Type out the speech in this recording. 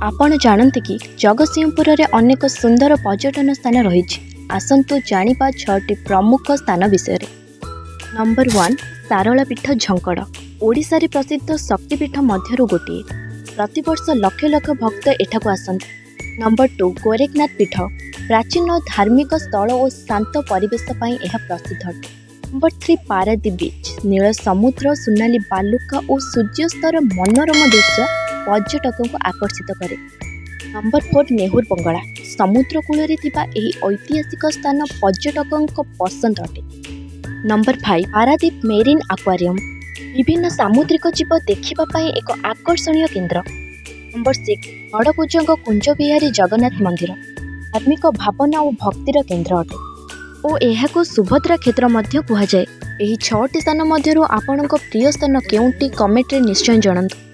ଆପଣ ଜାଣନ୍ତି କି ଜଗତସିଂହପୁରରେ ଅନେକ ସୁନ୍ଦର ପର୍ଯ୍ୟଟନ ସ୍ଥାନ ରହିଛି? ଆସନ୍ତୁ ଜାଣିବା ଛଅଟି ପ୍ରମୁଖ ସ୍ଥାନ ବିଷୟରେ। ନମ୍ବର 1, ଶାରଳା ପୀଠ, ଝଙ୍କଡ଼। ଓଡ଼ିଶାରେ ପ୍ରସିଦ୍ଧ ଶକ୍ତିପୀଠ ମଧ୍ୟରୁ ଗୋଟିଏ। ପ୍ରତିବର୍ଷ ଲକ୍ଷ ଲକ୍ଷ ଭକ୍ତ ଏଠାକୁ ଆସନ୍ତି। ନମ୍ବର 2, ଗୋରେଖନାଥ ପୀଠ। ପ୍ରାଚୀନ ଧାର୍ମିକ ସ୍ଥଳ ଓ ଶାନ୍ତ ପରିବେଶ ପାଇଁ ଏହା ପ୍ରସିଦ୍ଧ ଅଟେ। Number 3, Paradip beach. ନୀଳ ସମୁଦ୍ର, ସୁନାଲି ବାଲୁକା ଓ ସୂର୍ଯ୍ୟାସ୍ତର ମନୋରମ ଦୃଶ୍ୟ ପର୍ଯ୍ୟଟକଙ୍କୁ ଆକର୍ଷିତ କରେ। ନମ୍ବର 4, ନେହେରୁ ବଙ୍ଗଳା। ସମୁଦ୍ର କୂଳରେ ଥିବା ଏହି ଐତିହାସିକ ସ୍ଥାନ ପର୍ଯ୍ୟଟକଙ୍କ ପସନ୍ଦ ଅଟେ। Number 5, Paradip marine aquarium. ବିଭିନ୍ନ ସାମୁଦ୍ରିକ ଜୀବ ଦେଖିବା ପାଇଁ ଏକ ଆକର୍ଷଣୀୟ କେନ୍ଦ୍ର। ନମ୍ବର 6, ଗଡ଼କୁଜଙ୍ଗ କୁଞ୍ଜବିହାରୀ ଜଗନ୍ନାଥ ମନ୍ଦିର। ଧାର୍ମିକ ଭାବନା ଓ ଭକ୍ତିର କେନ୍ଦ୍ର ଅଟେ ଓ ଏହାକୁ ସୁଭଦ୍ରା କ୍ଷେତ୍ର ମଧ୍ୟ କୁହାଯାଏ। ଏହି ଛଅଟି ସ୍ଥାନ ମଧ୍ୟରୁ ଆପଣଙ୍କ ପ୍ରିୟ ସ୍ଥାନ କେଉଁଟି, କମେଣ୍ଟରେ ନିଶ୍ଚୟ ଜଣାନ୍ତୁ।